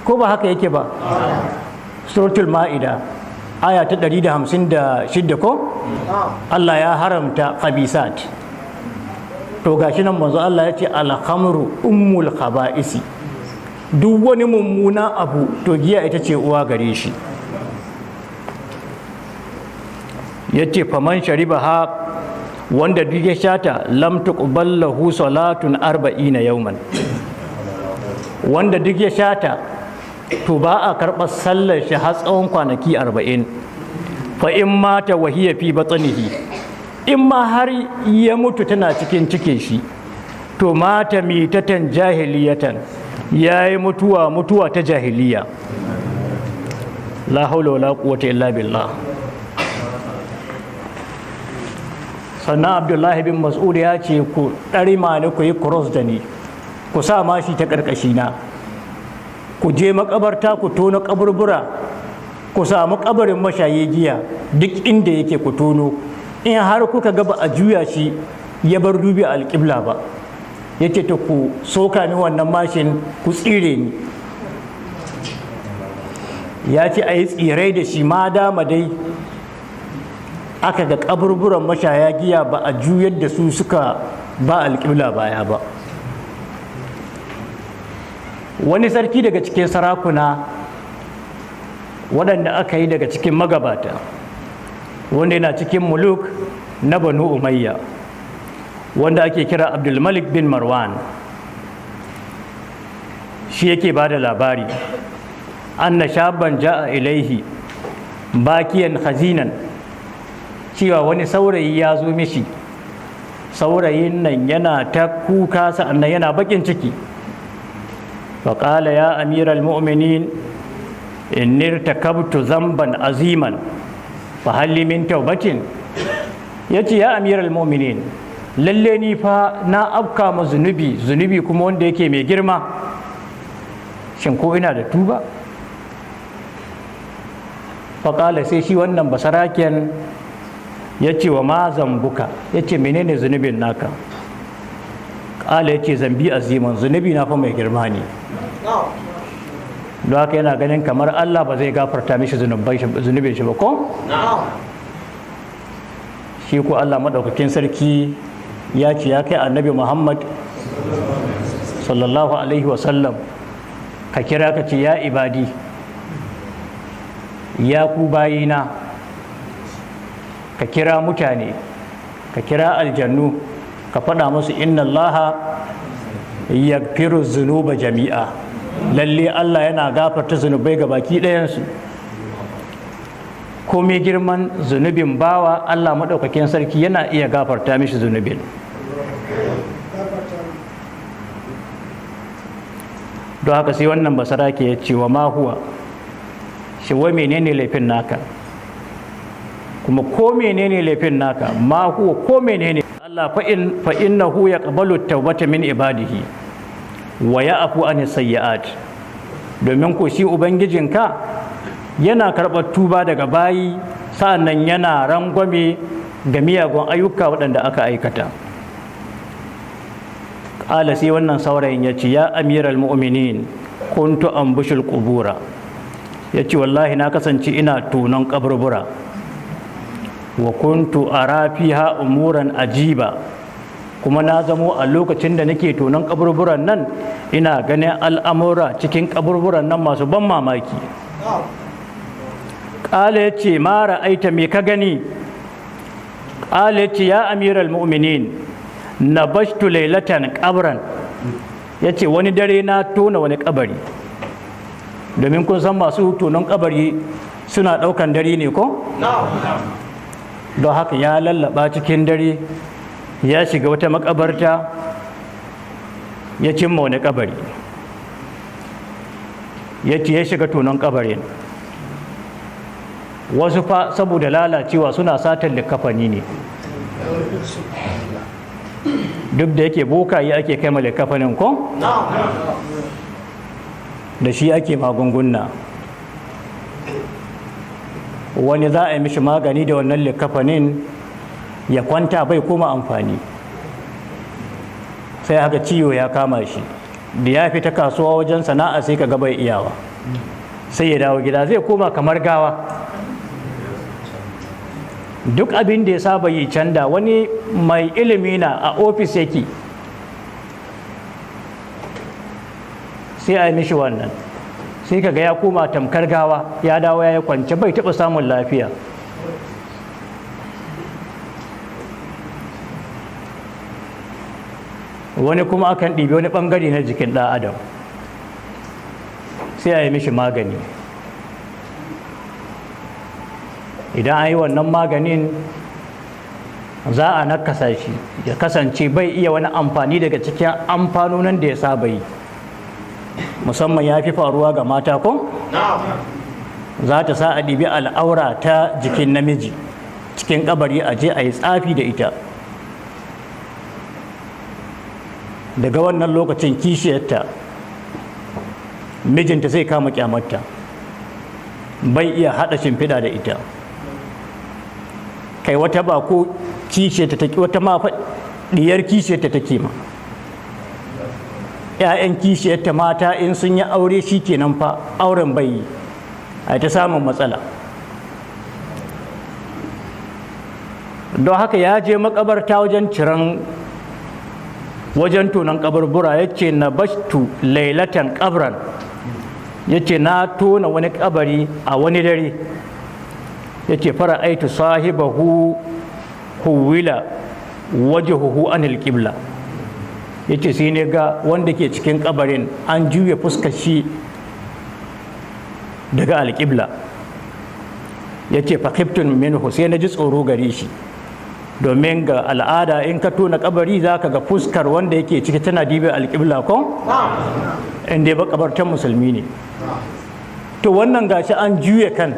Ko ba haka yake ba? Suratul Ma'ida, aya ta 156, ko? Allah ya haramta khabisat. To gashi nan manzo Allah ya ce alkhamru ummul khaba'isi. Duk wani mummuna abu, to giya ita ce uwa gare shi. Yace faman shariba ha, wanda duk ya shata, lam tuqbal lahu salatun 40 yawman. Wanda duk ya shata, to ba a karɓar sallar shi har tsawon kwanaki 40. Fa in mata wa hiya fi batnihi, in ma har ya mutu tana cikin cikin shi, to mata mitatan jahiliyatan, yayi mutuwa mutuwa ta jahiliya. La haula wala quwwata illa billah. Sannan Abdullahi bin Mas'ud ya ce ku ɗari ni, ku yi cross da ni, ku sa mashi ta ƙarƙashi na, ku je makabarta, ku tono kaburbura, ku samu kabarin mashayi giya duk inda yake, ku tono. In har kuka ga ba a juya shi ya bar dubi a alƙibla ba, ya ce ta ku soka ni wannan mashin, ku tsire ni. Ya ce a yi tsirai da shi, ma dama dai aka ga kaburburan mashaya giya ba a juyar da su suka ba alƙibla baya ba. Wani sarki daga cikin sarakuna waɗanda aka yi daga cikin magabata, wanda yana cikin muluk na Banu Umayya, wanda ake kira Abdulmalik bin Marwan, shi yake ba da labari anna shaban ja'a ilaihi bakiyan hazinan, cewa wani saurayi ya zo mishi. Saurayin nan yana ta kuka, sa'annan yana bakin ciki. Faƙala ya amiral mu'minin, inni irtakabtu zamban aziman, fa hal li min taubatin? Yace ya amiral mu'minin, lalle ni fa na afka ma zunubi, zunubi kuma wanda yake mai girma. Shin ko ina da tuba? Faƙala, sai shi wannan basaraken ya ce wa ma zambuka? Ya ce menene zunubin naka? Ƙala, ya ce zambi aziman, zunubi na fa mai girma ne. Don haka yana ganin kamar Allah ba zai gafarta mishi zunubin shi ba, ko? Shi ko Allah maɗaukakin sarki ya ce, ya kai Annabi Muhammad sallallahu alaihi wasallam, ka kira ka ce ya ibadi, ya ku bayina, ka kira mutane, ka kira aljannu, ka faɗa musu inna Allaha yaghfiru zunuba jami'a, lalle Allah yana gafarta zunubai ga baki ɗayansu. Komai girman zunubin bawa, Allah maɗaukakin sarki yana iya gafarta mishi zunubin. Don haka sai wannan basarake ya ce wa ma huwa? Shi wai menene laifin naka? Kuma ko menene laifin naka? Ma huwa, ko menene? Allah fa innahu yaqbalu tawbata min ibadihi wa ya'fu an sayyi'at. Domin ko shi ubangijinka yana karɓar tuba daga bayi, sa'annan yana rangwame ga miyagun ayyuka waɗanda aka aikata. Ƙala, sai wannan saurayin ya ce ya amiral mu'minin, kuntu anbushul qubura. Ya ce wallahi na kasance ina tonon kaburbura. Wa kuntu ara fiha umuran ajiba, kuma na zamo a lokacin da nake tonon kaburburan nan, ina ganin al'amura cikin kaburburan nan masu ban mamaki. Ƙala, ya ce ma ra'aita? Me ka gani? Ƙala, ya ce ya amiral mu'minin, nabashtu lailatan qabran. Ya ce wani dare na tona wani kabari, domin kun san masu tonon kabari suna ɗaukan dare ne, ko? Don haka ya lallaba cikin dare, ya shiga wata makabarta, ya cimma wani kabari. Ya ce ya shiga tonon kabarin. Wasu fa saboda lalacewa suna satar likafani ne, duk da yake bokaye ake kai likafanin, ko da shi ake magunguna. Wani za a yi mishi magani da wannan likafanin, ya kwanta bai koma amfani, sai haka ciwo ya kama shi, da ya fita kasuwa wajen sana'a sai ka ga bai iyawa. Sai ya dawo gida, zai koma kamar gawa. Duk abin da ya saba yi canda. Wani mai ilimi na a ofis yake, sai a yi mishi wannan, sai kaga ya koma tamkar gawa, ya dawo ya yi kwance, bai taɓa samun lafiya. Wani kuma akan ɗibi wani ɓangare na jikin ɗan adam, sai a yi mishi magani. Idan an yi wannan maganin, za a nakasa shi, ya kasance bai iya wani amfani daga cikin amfanonin da ya saba yi. Musamman ya fi faruwa ga mata ko za ta sa a ɗibi al'aura ta jikin namiji cikin kabari, a je a yi tsafi da ita. Daga wannan lokacin kishiyarta, mijinta zai kama kyamarta, bai iya haɗa shimfiɗa da ita. Kai, wata ba ko kishiyarta take, wata ma diyar kishiyarta take ma. ‘Ya'yan kishiyarta mata in sun yi aure, shi kenan fa, auren bai yi, a ta samun matsala. Don haka ya je makabarta wajen ciran, wajen tonon kaburbura. Ya ce, "Na bashtu lailatan kabran." Ya ce, "Na tona wani kabari a wani dare." Ya ce, "Fara aitu sahibahu huwila wajhuhu anil qibla." Ya ce, sai ne ga wanda ke cikin kabarin an juya fuskar shi daga alƙibla. Ya ce, "Fakhiftu minhu," sai na ji tsoro gare shi, domin ga al'ada in ka tona kabari za ka ga fuskar wanda yake ciki tana dibe alƙibla ko inda ya makabartan musulmi ne. To wannan gashi an juya kan,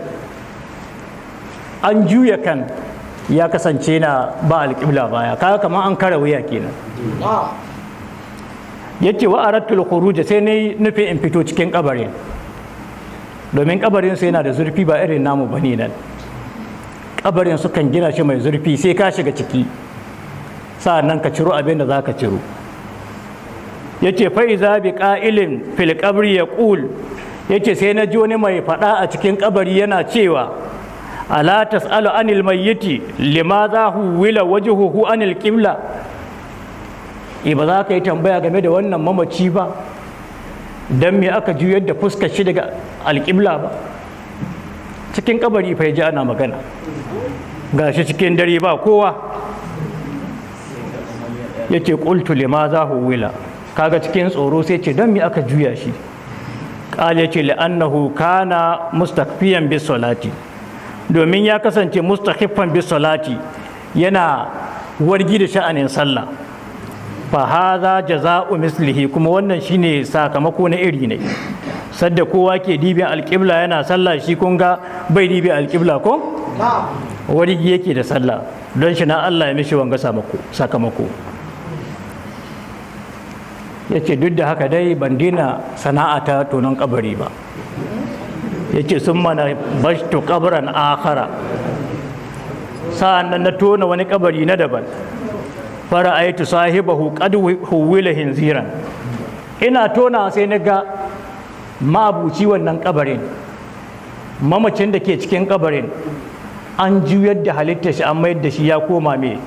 an juya kan, ya kasance na ba alƙibla baya, kaga kamar an kara wuya kenan. Yace, "Wa aradtul khuruj," sai ne nufi in fito cikin kabarin, domin kabarin sai yana da zurfi, ba irin namu bane nan. Kabarin sukan gina shi mai zurfi, sai ka shiga ciki sa'annan ka ciro abin da zaka ciro. Yace, "Fa iza bi qa'ilin fil qabri yaqul," yace, sai na ji wani mai fada a cikin kabari yana cewa, "Ala tas'alu anil mayyiti limadha huwila wajhuhu anil qibla?" E, ba za ka yi tambaya game da wannan mamaci ba, don me aka juyar da fuskar shi daga alƙibla ba? Cikin kabari fa ji ana magana, gashi cikin dare ba kowa. Yace, "Qultu limadha huwila?" Kaga cikin tsoro sai ce, don me aka juya shi? Qala, yace, "Li'annahu kana mustakfiyan bis salati," domin ya kasance mustakhiffan bis salati, yana wargi da sha'anin sallah. "Fa hadha jaza'u mislihi," kuma wannan shine sakamako na iri ne. Sadda kowa ke dibin alƙibla yana sallah, shi kun ga bai dibin alƙibla ko wargi yake da sallah. Don shi na Allah ya mishi wanga sakamako. Ya ce, "Duk da haka dai ban dina sana'a ta tonon kabari ba." Ya ce, "Sun mana bashtu kabran akhara," sa'an nan na tona wani kabari na daban. "Fara aitu sahibahu qad huwila hinziran." Ina tona sai na ga mabuci wannan kabarin, mamacin da ke cikin kabarin, an juyar da halittar shi, an mayar da shi ya koma me?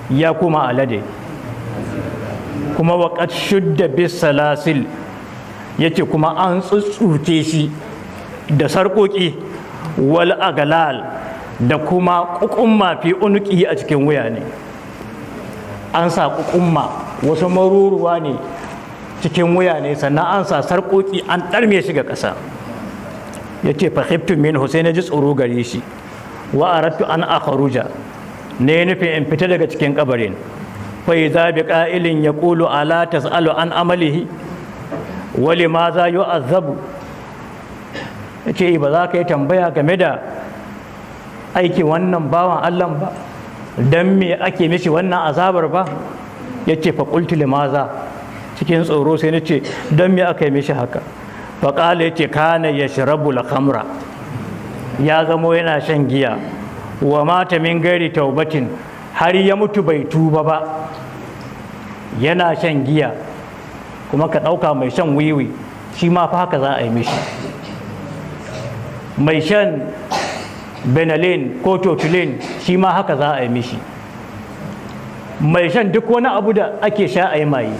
Ya koma alade. Kuma waqad shudda bis salasil, yace kuma an tsutsuke shi da sarƙoƙi, wal agalal, da kuma ƙuƙumma, fi unuki, a cikin wuya ne. An sa ƙuƙumma, wasu maruruwa ne cikin wuya ne, sannan an sa sarƙoƙi, an ɗarme shi ga ƙasa. Ya ce, "Fakhiftu minhu," sai na ji tsoro gare shi. "Wa aradtu an akhruja," ne nufin in fita daga cikin kabarin. "Fa idza bi qa'ilin yaqulu, ala tas'alu an amalihi wa limadha yu'azzabu?" Yace, ba za ka yi tambaya game da aikin wannan bawan Allah ba, dan me ake mishi wannan azabar ba? Yace, "Fa qultu limaza," cikin tsoro sai nace, don me aka yi mishi haka? Fa qala, yace, "Kana yashrabu al-khamra," ya zamo yana shan giya. "Wa mata min gairi taubatin," har ya mutu bai tuba ba, yana shan giya. Kuma ka ɗauka mai shan wiwi, shi ma fa haka za a yi mishi. Mai shan Benylin ko Totulin, shi ma haka za a yi mishi. Mai shan duk wani abu da ake sha a yi maye.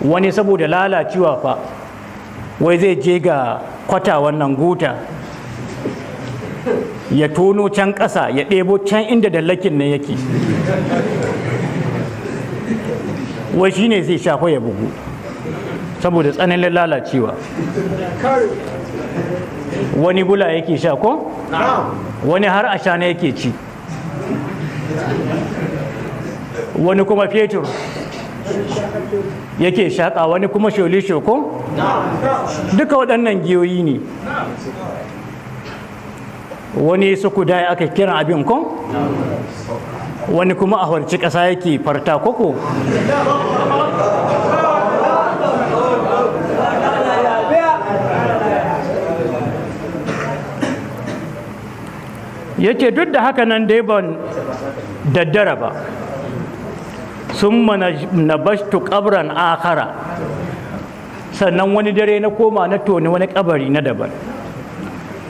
Wani saboda lalacewa fa, wai zai je ga kwata, wannan gutter, ya tono can ƙasa, ya ɗebo can inda dallakin nan yake, wai shi ne zai shafa ya bugu saboda tsananin lalacewa. Wani bula yake sha ko wani har ashana yake ci, wani kuma fetur yake shaƙa, wani kuma sholisho ko. Duka waɗannan giyoyi ne. Wani suku da aka kiran abin ko, wani kuma a harci ƙasa yake farta koko. Yake duk da haka nan dai ban daddara ba. ثم نبشت قبرا آخر. Sannan wani dare na koma na toni wani kabari na daban.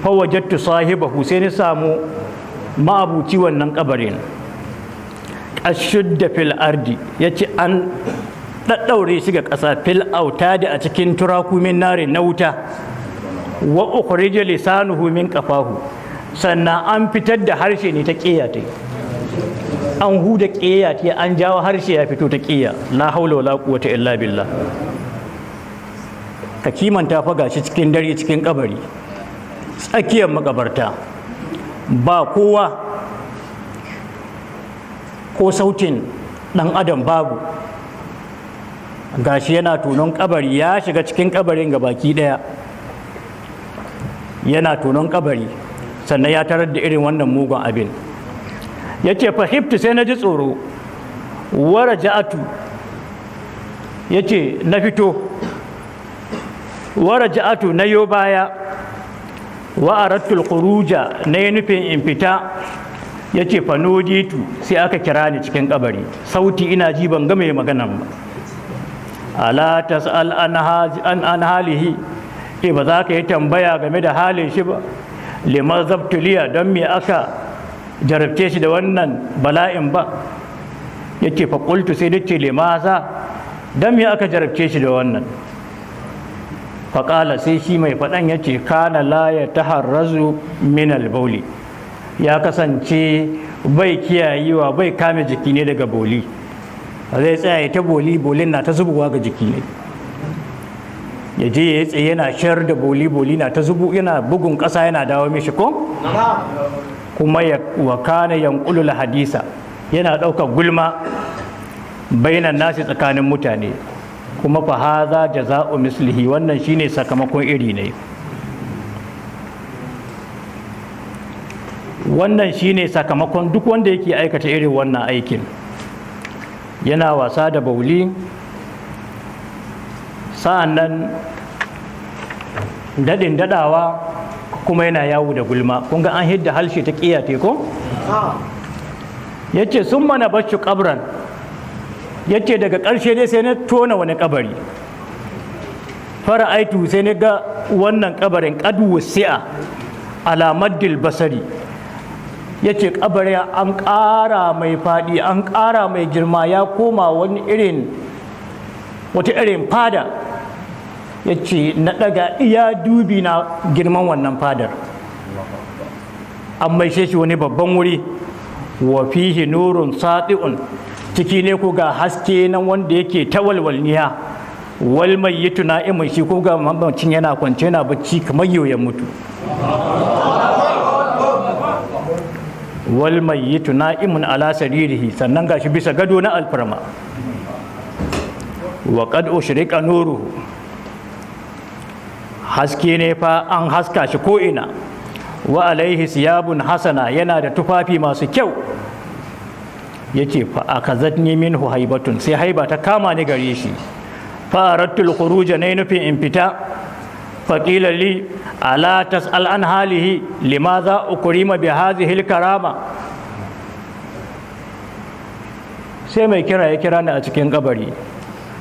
فوجدت صاحبه, sai na samu ma'abuci wannan kabarin. قد شد في الأرض, yace an daddaure shi ga ƙasa, في الأوتاد, a cikin turaku, من نار, na wuta, وأخرج لسانه من قفاه, sannan an fitar da harshe ne ta ƙeya ta, an huda ƙeya ta, an jawo harshe ya fito ta ƙeya. لا حول ولا قوة إلا بالله. Ka kimanta fa, gashi cikin dare, cikin kabari, tsakiyar makabarta, ba kowa, ko sautin ɗan adam babu. Gashi yana tonon kabari, ya shiga cikin kabarin ga baki ɗaya, yana tonon kabari, sannan ya tarar da irin wannan mugun abin. Ya ce فخفت, sai na ji tsoro. ورجعت, ya ce na fito. ورجعت, na yo baya. وأردت الخروج, na yi nufin in fita. Ya ce فنوديت, sai aka kira ni cikin kabari. Sauti ina ji, ban ga mai maganan ba. ألا تسأل عن حاله? E, ba za ka yi tambaya game da halin shi ba? لماذا ابتلي, don me aka jarabce shi da wannan bala'in ba? Yake فقلت, sai dace, لماذا, don me aka jarabce shi da wannan? فقال, sai shi mai faɗan ya ce, كان لا يتحرز من البول, ya kasance bai kiyayewa, bai kame jiki ne daga boli. Zai tsaya ya ta boli, bolin na ta zubowa ga jiki ne. Ya je ya tsaye yana shayar da boli, boli na ta zubu, yana bugun ƙasa, yana dawo mishi ko. Kuma ya وكان ينقل الحديث, yana ɗaukar gulma, بين الناس, tsakanin mutane. Kuma فهذا جزاء مثله, wannan shine sakamakon iri ne. Wannan shine sakamakon duk wanda yake aikata irin wannan aikin, yana wasa da bauli. Sa'an nan daɗin daɗawa kuma yana yawo da gulma. Kun ga an hidda halshe ta ƙiyate ko. Ya ce ثم نبشت قبرا, ya ce daga ƙarshe dai sai na tona wani kabari. فرأيت, sai na ga wannan kabarin, قد وسع على مد البصر, ya ce kabarin an ƙara mai faɗi, an ƙara mai girma, ya koma wani irin, wata irin fada. Ya ce na ɗaga iya dubi na girman wannan fadar, an maishe shi wani babban wuri. وفيه نور ساطع, ciki ne ko ga haske nan wanda yake tawalwalniya. والميت نائم, shi ko ga mamacin yana kwance, yana bacci kamar yau ya mutu. والميت نائم على سريره, sannan gashi bisa gado na alfarma. وقد أشرق نوره, haske ne fa an haska shi ko'ina. وعليه ثياب حسنة, yana da tufafi masu kyau. Yace فأخذتني منه هيبة, sai haiba ta kama ni gare shi. فأردت الخروج, na nufin in fita. فقيل لي ألا تسأل عن حاله لماذا أكرم بهذه الكرامة? Sai mai kira ya kira ni a cikin kabari,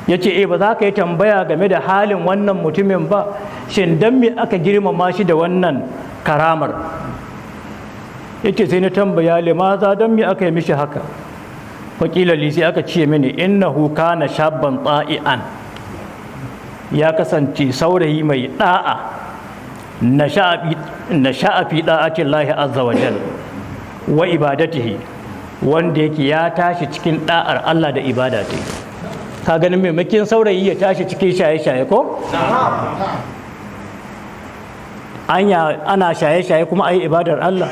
ya ce, e, ba za ka yi tambaya game da halin wannan mutumin ba? Shin dan me aka girmama shi da wannan Karamar yake. Sai na tambaya, limaza, don me aka yi mishi haka? Faƙila li, sai aka ce mini, innahu kana shabban ta'i'an, ya kasance saurayi mai da'a, na sha'a fi da'atin lahi azza wa jal wa ibadatihi, wanda yake ya tashi cikin da'ar Allah da ibada ta. Ka ganin maimakon saurayi ya tashi cikin shaye-shaye ko? Anya ana shaye-shaye kuma ayi ibadar Allah?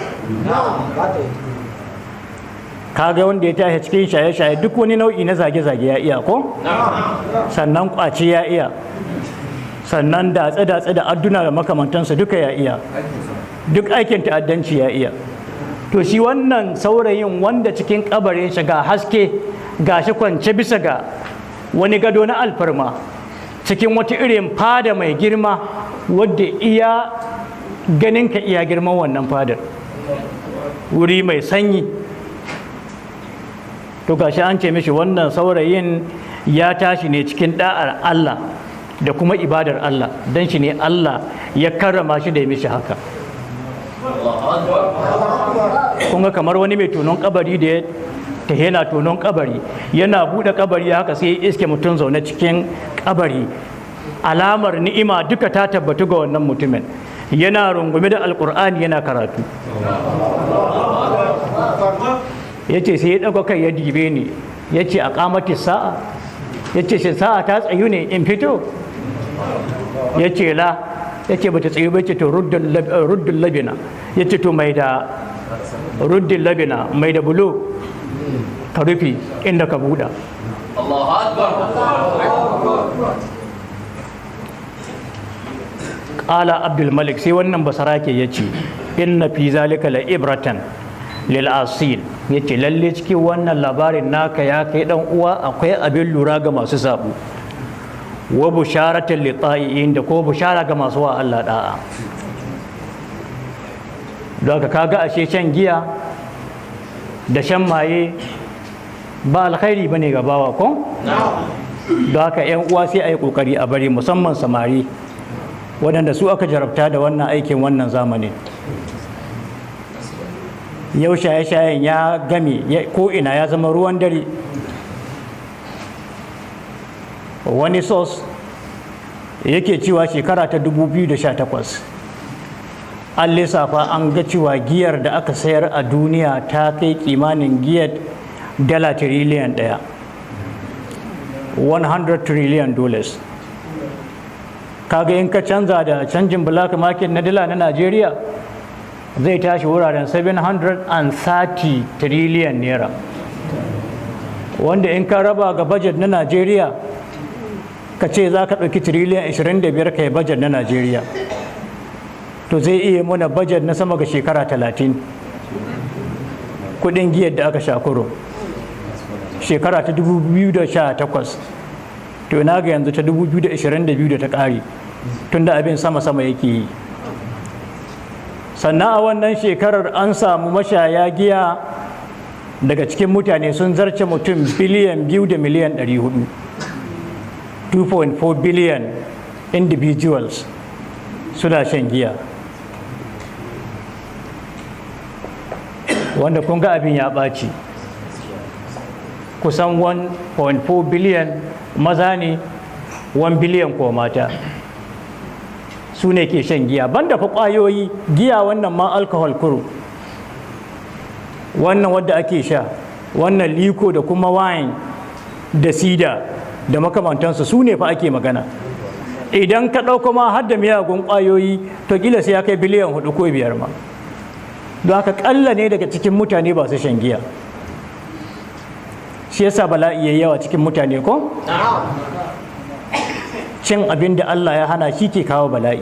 Kaga wanda ya tashi cikin shaye-shaye, duk wani nau'i na zage-zage ya iya ko? Sannan kwace ya iya, sannan datse-datse da adduna da makamantansu duka ya iya, duk aikin ta'addanci ya iya. To, shi wannan saurayin wanda cikin kabarin shi ga haske, ga shi kwance bisa ga wani gado na alfarma cikin wata irin fada mai girma, wadda iya ganinka iya girman wannan fadar, wuri mai sanyi. To, gashi an ce mishi wannan saurayin ya tashi ne cikin da'ar Allah da kuma ibadar Allah, don shi ne Allah ya karrama shi da ya mishi haka. Kun ga kamar wani mai tonon kabari da ya ta yana tonon kabari, yana buɗe kabari haka, sai ya iske mutum zaune cikin kabari. Alamar ni'ima duka ta tabbatu ga wannan mutumin, yana rungume da Alkur'ani yana karatu. Ya ce sai ya ɗaga kai ya dibe ni, ya ce, a ƙamati sa'a? Ya ce, shi sa'a ta tsayu ne in fito? Ya ce, la. Ya ce, bata tsayu ba. Ce, to, ruddul labina. Ya ce, to, mai da ruddin labina, mai da bulo ka rufe inda ka buɗa. Allahu Akbar. Ƙala Abdul Malik, sai wannan basarake ya ce, inna fi zalika la ibratan lil asil. Ya ce, lalle cikin wannan labarin naka, ya kai dan uwa, akwai abin lura ga masu sabo, wa busharatan li ta'iin, da ko bushara ga masu wa Allah da'a. Don haka kaga ashe shan giya da shan maye ba alkhairi bane ga bawa ko? Don haka, yan uwa, sai a yi kokari a bari, musamman samari, waɗanda su aka jarabta da wannan aikin wannan zamanin. Yau shaye-shayen ya game ko ina, ya zama ruwan dare. Wani source yake cewa shekara ta 2018 an lissafa, an ga cewa giyar da aka sayar a duniya ta kai kimanin giyar dala tiriliyan 1, $100 trillion. Kaga in ka canza da canjin black market na dala na Najeriya, zai tashi wuraren 730 trillion naira, wanda in ka raba ga budget na Najeriya, ka ce za ka ɗauki tiriliyan 25 ka yi budget na Najeriya, to zai iya muna budget na sama ga shekara 30, kudin giyar da aka sha kuro shekara ta 2018. To, na ga yanzu ta 2022 da ta ƙare, tunda abin sama-sama yake yi. Sannan a wannan shekarar an samu mashaya giya daga cikin mutane sun zarce mutum biliyan 2 da miliyan 400, 2.4 billion individuals suna shan giya, wanda kun ga abin ya ɓaci. Kusan 1.4 billion maza ne, 1 billion ko mata, su ne ke shan giya, banda fa ƙwayoyi. Giya wannan ma, alcohol kuro wannan wadda ake sha, wannan liquor da kuma wine da cider da makamantansu, su ne fa ake magana. Idan ka ɗauko ma har da miyagun ƙwayoyi, to kila sai ya kai biliyan 4 ko 5 ma. Don haka ƙalla ne daga cikin mutane ba su shan giya. Shi yasa bala'i yayi yawa cikin mutane ko? Cin abin da Allah ya hana shi ke kawo bala'i.